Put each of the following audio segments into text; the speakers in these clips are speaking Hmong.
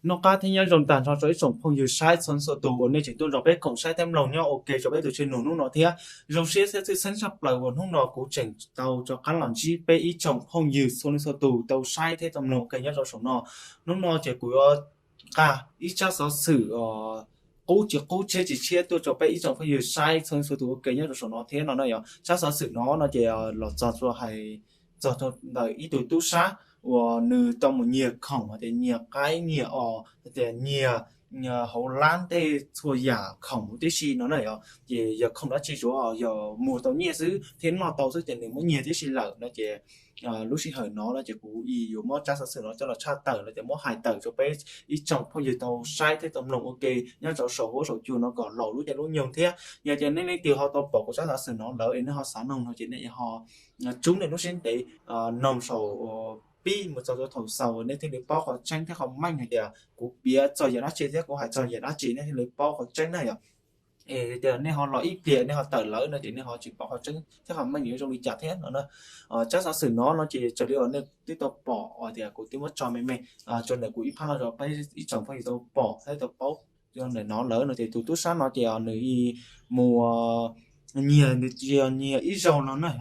Noj qab thiab nyob zoo tag nrho rau ib tsoom phooj ywg saib txhua txhua tus uas nej tseem tuaj nrog peb koom saib thiab mloog nyob ua ke rau peb tus channel hnub no thiab. Zoo siab thiab tshwj xeeb tshaj plaws uas hnub no kuv tseem tau rov qab los ntsib peb ib tsoom phooj ywg txhua leej txhua tus tau saib thiab tau mloog ua ke nyob rau saum no. Hnub no ces kuv yuav nqa ib tsab xov xwm qub tsis qub tshiab tsis tshiab tuaj rau peb ib tsoom phooj ywg saib txhua leej txhua tus ua ke nyob rau saum no thiab no na yog. Tsab xov xwm no no ces los txog rau hais txog ntawm ib tug tub sab uas nws tau mus nyiag khoom hais tias nyiag qaib nyiag os, hais tias nyiag hauv lab tej txhua yam khoom huv tib si no na yog. Ces yog khoom dab tsi tsuav yog mus tau nyiaj xwb thiab noj tau xwb ces nws muab nyiag tib si lawm no ces lub sij hawm no no ces kuv yuav muab tsab xov xwm no coj los tshaj tawm los tias muab hais tawm rau peb ib tsoom phooj ywg tau saib thiab tau mloog ua ke nyob rau saum huab saum cua no kom laus lub caij lub nyoog thiab. Yog tias nej leej twg ho tau pom kuv tsab xov xwm no lawm es nej ho xav noog no ces nej ho tsub nej lub siab ntev noog saum pib mus txog rau thaum xaus nej thiaj li paub qhov tseeb thiab qhov meej hais tias kuv piav txog yam dab tsi thiab kuv hais txog yam dab tsi nej thiaj li paub qhov tseeb na yog. Es tias nej ho los ib pliag nej ho tawm lawm no ces nej ho tsis paub qhov tseeb thiab qhov meej yuav zoo li cas thiab no na. Tsab xov xwm no no ces raws li uas nej twb tau pom uas tias kuv twb muab tso me me rau ntawm kuv ib phab no rau peb ib tsoom phooj ywg tau pom thiab tau paub ntawm no lawm no ces tus tub sab no ces nws mus nyiag, nws tsis yog nyiag ib zaug no na,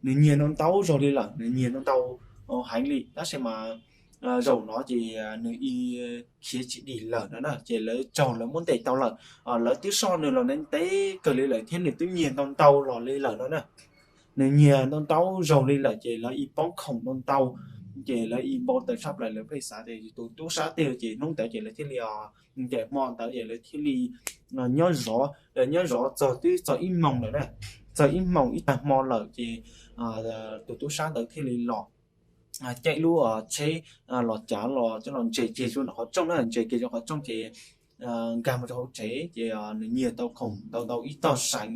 nws nyiag ntau ntau zaug li lawm, nws nyiag ntau ntau heev li tab sis mas zaum no ces nws khiav tsis dim lawm no na ces lawv raug lawv muab ntes tau lawm. Lawv twb soj nws los ntev ntev kawg li lawm thiab nws twb nyiag ntau ntau los li lawm no na. Nws nyiag ntau ntau zaug li lawm ces lawv ib poob khoom ntau ntau ces lawv ib npau taws tshaj plaws lawv pheej xav tias tus tub sab twg ces hnub ntawd ces lawv thiaj li ncaim hmo ntawd ces lawv thiaj li nyob zov, lawv nyob zov txog twb txog ib moos lawm na, txog ib moos ib tag hmo lawm ces tus tub sab ntawd thiaj li los caij lub tsheb los cav los coj los ntses kiag rau nram qhov rooj na, ntses kiag rau qhov rooj ces nkag mus rau hauv tsev ces nws nyiag tau khoom ntau ntau ib tog seem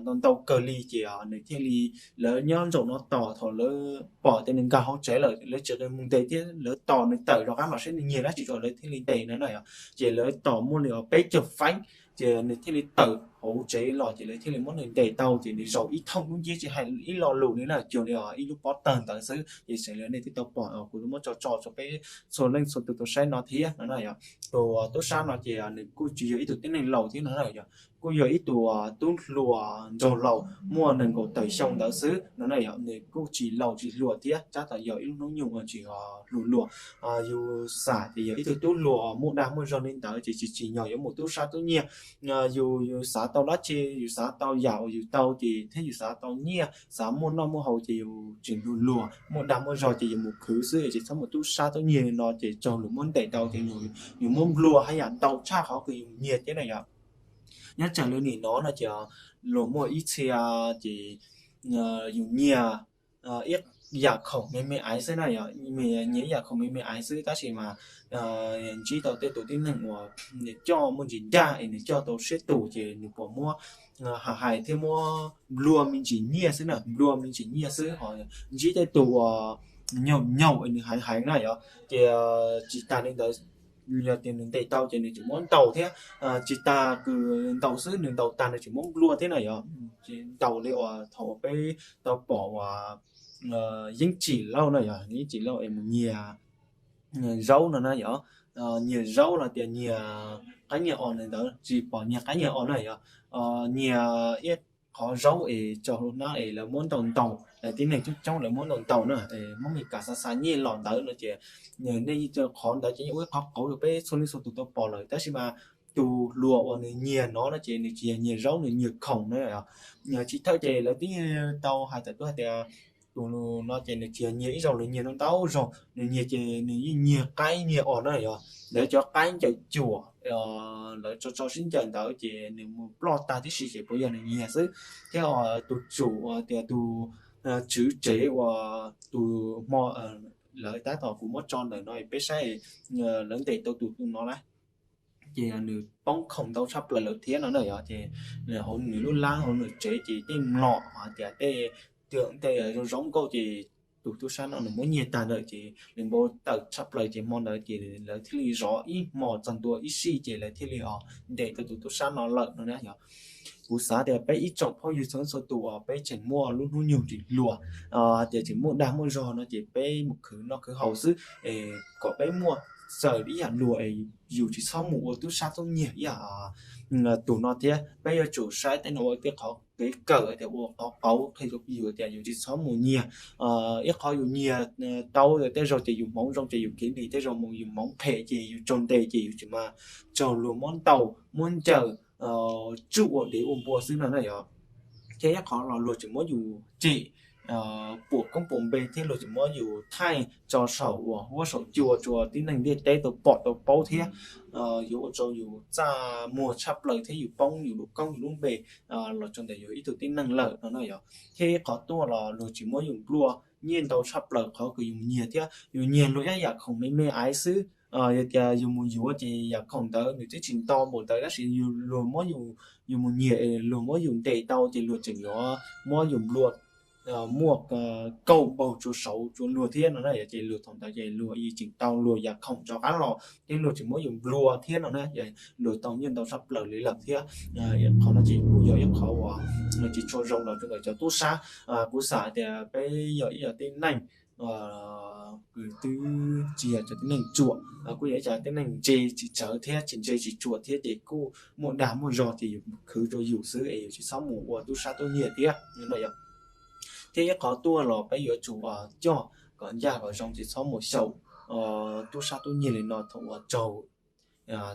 ntau ntau kawg li ces nws thiaj li, lawv nyob zaum no tos thaum lawv pom tias nws nkag hauv tsev lawm lawv tsis mus ntes thiab lawv tos nws tawm rov qab los saib nws nyiag dab tsi rau lawv thiaj li ntes no na yog. Ces lawv tos muaj li peb caug feeb ces nws thiaj li tawm hauv tsev los ces lawv thiaj li muab nws ntes tau ces nws zaum ib thooj lub ncib tsis hais ib lo lus li na, cuag li ib lub pob tawg ntawd xwb ces xws li nej twb tau pom kuv muab tso tso rau peb txhua leej txhua tus tau saib no thiab no na yog. Tus tub sab no ces nws kuj tsis yog ib tug tib neeg laus thiab no na yog, kuj yog ib tug tub hluas nraug laus muaj nees nkaum tawm xyoo ntawd xwb no na yog, nws kuj tsis laus tsis hluas thiab tab tom yog ib lub hnub nyoog uas tseem hluas hluas. Yus xav tias yog ib tug tub hluas muaj dag muaj zog li ntawd ces tsis tsim nyog yuav mus tub sab tub nyiag. Yus, yus xav tau dab tsi, yus xav tau yam uas yus tau ces thiab yus xav tau nyiaj, xav muaj noj muaj haus ces yus tseem hluas hluas muaj dag muaj zog ces yus mus khwv xwb ces txhob mus tub sab tub nyiag no ces raug luag muab ntes tau ces yus muab nplua haj yam ntau tshaj qhov uas yus nyiag thiab na yog. Nyob tsam li nim no no ces luag muaj ib txhia ces yus nyiag ib yam khoom me me aiv xwb na yog, nyiag ib yam khoom me me aiv xwb tab sis mas ntsib tau tej tus tib neeg uas nws coj muaj ntsis ncaj es nws coj tau siab tus ces nws puas muab hais hais thiab muab nplua me ntsis nyiaj xwb na, nplua me ntsis nyiaj xwb ho ntsib tej tus uas nyaum nyaum es nws haiv heev na yog ces tsis tas li ntawd, yog tias nws ntes tau ces nws tseem muab ntaus thiab, tsis tas kws ntaus xwb nws ntaus tag nws tseem muab nplua thiab na yog. Ntaus li uas thaum peb tau pom uas Yeeb Tsim Lauj na yog, Yeeb Tsim Lauj es mus nyiag zaub no na yog, nyiag zaub los tias nyiag qaib nyiag os ntawd, tsis pom nyiag qaib nyiag os na yog, nyiag ib qhov zaub es tso hauv hnab es lawv muab ntaus ntaus, tib neeg coob coob lawv muab ntaus ntaus na, muab Meskas xa xa nyiaj los ntawd no ces nej, qhov ntawd ces yeej ua ib qhov qauv rau peb txhua leej txhua tus tau pom lawm tab sis mas tus hluas uas nws nyiag no no ces nws tsis yog nyiag zaub, nws nyiag khoom na. Tsis thawj ces lawv twb tau hais tawm tuaj hais tias tus no ces nws tsis yog nyiag ib zaug, nws nyiag ntau ntau zaug, nws nyiag ces nws yeej nyiag qaib nyiag os na yog, lawv cov qaib ncaws cuam lawv tso tso sib ncaws ntawd ces nws mus ploj tag tib si ces puas yog nws nyiag xwb. Thiab tus tswv uas tias tus tswv tsev uas tus hmo lawv tab tom kuv muab tso ntawm no peb saib, lawv ntes tau tus tus no na ces nws poob khoom ntau tshaj plaws lawm thiab no na yog ces hauv nws lub lab hauv nws tsev ces tej mlom hais tias tej twm tej zoo zoo nkauj ces tus tub sab no nws muab nyiag tag lawm ces nws npau taws tshaj plaws ces hmo ntawd ces lawv thiaj li zov ib hmo txog ntua ib sij ces lawv thiaj li ntes tau tus tub sab no lawm no na yog. Kuv xav tias peb ib tsoom phooj ywg txhua txhua tus uas peb tseem muaj lub hnub nyoog tsis hluas, tias tseem muaj dag muaj zog no ces peb mus khwv noj khwv haus xwb es kom peb muaj txawm ib yam luag es yus tsis txhob mus ua tub sab tub nyiag ib yam tus no thiab. Peb yuav tsum saib tej no ua tej qhov kev kawm tias ua qhov qauv qhia rau yus tias yus tsis txhob mus nyiag. Ib qhov yus nyiag tau tej zaug ces yus hmoov zoo ces yus kev dim, tej zaug mus yus hmoov phem ces yus raug ntes ces yus tsis mas raug luag muab ntaus muab ncaws tsuj ua dev ua npua xwb no na yom. Thiab ib qhov los luag tseem muab yus cem puas koob puas npe thiab luag tseem muab yus thaij tso saum uas huab saum cua rau tib neeg ntiaj teb tau pom tau paub thiab yuav ua rau yus txaj muag tshaj plaws thiab yus poob yus lub koob yus lub npe los rau ntawm yus ib tug tib neeg lawm no na yom. Thiab ib qhov tuaj los luag tsis muab yus nplua nyiaj ntau tshaj plaws qhov uas yus nyiag thiab yus nyiag luag ib yam khoom me me aiv xwb. Yog tias yus mus yuav ces yam khoom ntawd nws twb tsis nto npaum ntawd tab sis luag muab yus, yus mus nyiag es luag muab yus ntes tau ces luag tseem yuav muab yus nplua muaj kaum npaug rau saud rau luag thiab no na yom. Ces luag thaum ntawd ces luag yeej tseem tau luag yam khoom rov qab los thiab luag tseem muab yus nplua thiab no na, luag tau nyiaj ntau tshaj plaws li lawm thiab. Qhov no ces kuj yog ib qhov uas tsis tshua zoo los rau ntawm cov tub sab. Kuv xav tias peb yog ib yam tib neeg kws twb tsis yog cov tib neeg ruam, kuj yog ib cov tib neeg ntse tsis tsawv thiab tsis ntse tsis ruam thiab ces kuj muaj dag muaj zog ces yus khwv rau yus xwb es yus tsis txhob mus ua tub sab tub nyiag thiab no yom. Thiab ib qhov tuaj los peb yuav tsum coj kom ncaj kom zoo tsis txhob mus xyaum tub sab tub nyiag li no thaum uas raug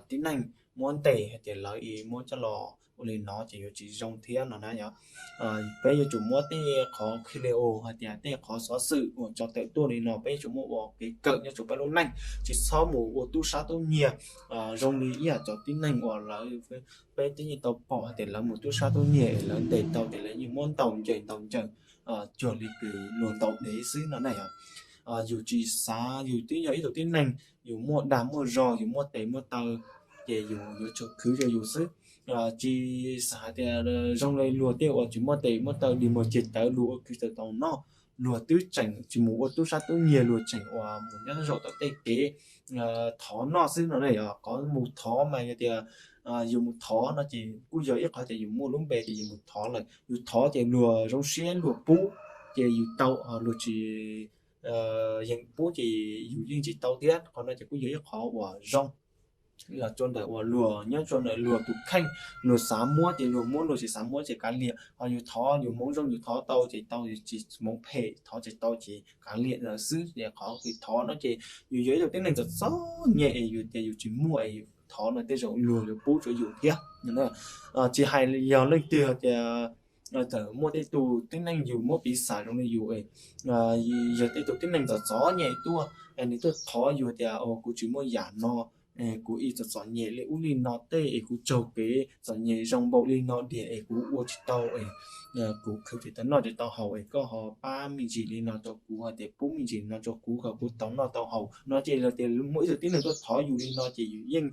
tib neeg muab ntes hais tias lawv muab coj los ua li no ces yuav tsis zoo thiab no na yom. Peb yuav tsum muab tej qhov qhia li hais tias tej qhov xov xwm uas tso tawm tuaj li no peb yuav tsum muab ua kev kawm nyob rau peb lub neej, tsis txhob mus ua tub sab tub nyiag zoo li ib yam cov tib neeg uas lawv, peb twb yeej tau pom hais tias lawv mus tub sab tub nyiag es lawv ntes tau ces lawv yeej muab ntaus ncaws ntaus ncaws cuag li kws luag ntaus dev xwb no na yom. Yus tsis xav, yus twb yog ib tug tib neeg, yus muaj dag muaj zog, yus muaj tes muaj taw, ces yus yuav tsum khwv rau yus xwb. Tsis xav hais tias zoo li luag tej uas tsis muaj tes muaj taw dig muag ceg tawv luag ua kwv tawv tau noj, luag twb tseem tsis mus ua tub sab tub nyiag, luag tseem uas mus nyob zaum tom tej kev thov noj xwb no na yom. Qhov mus thov mas yog tias yus mus thov no ces kuj yog ib qhov tias yus muaj lub npe ces yus mus thov lawm, yus thov ces luag zoo siab luag pub ces yus tau, luag tsis yeem pub ces yus yeej tsis tau thiab. Qhov no ces kuj yog ib qhov uas zoo los rau ntawm uas luag nyob rau ntawm luag tus kheej, luag xav muab ces luag muab, luag tsis xav muab ces kav liam. Ho yus thov yus hmoov zoo yus thov tau ces tau, yus tsis hmoov phem thov tsis tau ces kav liam lawm xwb. Ces qhov kws thov no ces yus yog ib tug tib neeg txom txom nyem es yus tias yus tsis muaj es yus thov no tej zaum luag yuav pub rau yus thiab. Tsis hais yog leej twg tias txawm muaj tej tus tib neeg yus muab piv xam zoo li yus, yog tej tus tib neeg txom txom nyem tuaj es nws tuaj thov yus tias kuv tsis muaj yam no, kuv ib txom txom nyem li ub li no tej es kuv raug kev txom nyem zoo npaum li no diam es kuv ua tsis tau es kuv khwv tsis tau noj tsis tau haus es koj ho pab me ntsis li no rau kuv hais tias pub me ntsis no rau kuv kom kuv tau noj tau haus no ces yog tias muaj ib tug tib neeg tuaj thov yus li no ces yus yeej,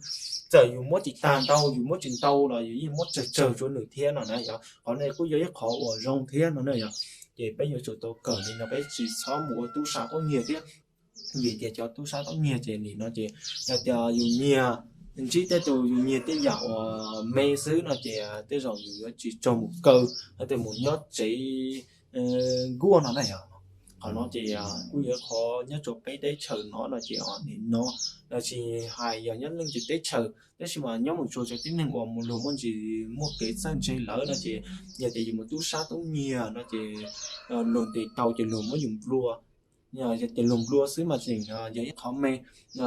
txawm yus muab tsis tag ntau yus muab tsis ntau los yus yeej muab tsawg tsawg rau nws thiab no na yom. Qhov no kuj yog ib qhov uas zoo thiab no na yom. Ces peb yuav tsum tau kawm li no peb tsis txhob mus ua tub sab tub nyiag thiab. Vim tias cov tub sab tub nyiag ces nim no ces yog tias yus nyiag, ntsib tej tus yus nyiag tej yam uas me xwb no ces tej zaum yus yuav tsis raug mus kaw, yog tias mus nyob tsev nkuaj no na yom. Qhov no ces kuj yog qhov nyob rau peb teb chaws no no ces nim no los tsis hais yog nyob leej twg teb chaws tab sis mas nyob mus txhua cov tib neeg uas mus luag muaj ntsis muaj kev txawj ntse lawm no ces yog tias yus mus tub sab tub nyiag no ces luag ntes tau ces luag muab yus nplua. Yog tias luag nplua xwb mas tseem yog ib qhov me,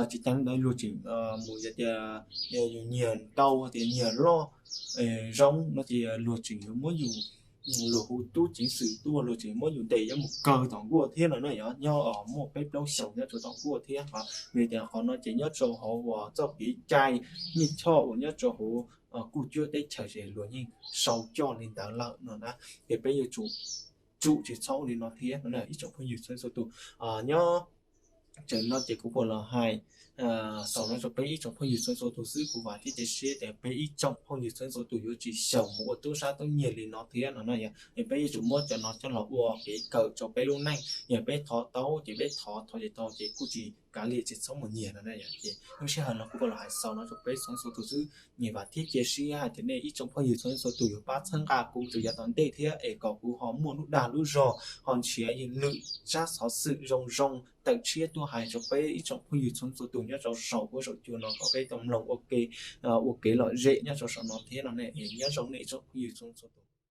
tsis tas ntawd luag tseem mus yog tias yus nyiag ntau tias nyiag loj zoo no ces luag tseem yuav muab yus, luag hu tub ceev xwm tuaj luag tseem muab yus ntes yuav mus kaw tom nkuaj thiab no na yom. Nyob muaj peb plaub xyoos nyob rau tom nkuaj thiab. Vim tias qhov no ces nyob rau hauv uas txoj kev cai nyiaj choj uas nyob rau hauv kuj cuab teb chaws ces luag yeej sau coj li ntawd lawm no na. Ces peb yuav tsum tsum tsis txhob ua li no thiab no ib tsoom phooj ywg txhua txhua tus. Nyob tseem no ces kuv puas los hais xaus no rau peb ib tsoom phooj ywg txhua txhua tus xwb, kuv vam thiab cia siab tias peb ib tsoom phooj ywg txhua txhua tus yuav tsis xyaum mus ua tub sab tub nyiag li no thiab no na yom. Es peb yuav tsum muab cov no coj los ua kev kawm rau peb lub neej, yog peb thov tau ces peb thov, thov tsis tau ces kuj tsis kav liam ces txhob mus nyiag no na. Ces lub sij hawm no kuv los hais xaus no rau peb txhua txhua tus xwb. Nyiam vam thiab cia siab hais tias nej ib tsoom phooj ywg txhua txhua tus yuav pab txhawb nqa kuv rau yav tom ntej thiab es kom kuv ho muaj lub dag lub zog ho nrhiav lwm tsab xov xwm zoo zoo tawm tshiab tuaj hais rau peb ib tsoom phooj ywg txhua txhua tus nyob rau saum huab saum cua no kom peb tau mloog ua ke, ua kev lom zem nyob rau saum no thiab no ne. Nyob zoo nej ib tsoom phooj ywg txhua txhua tus.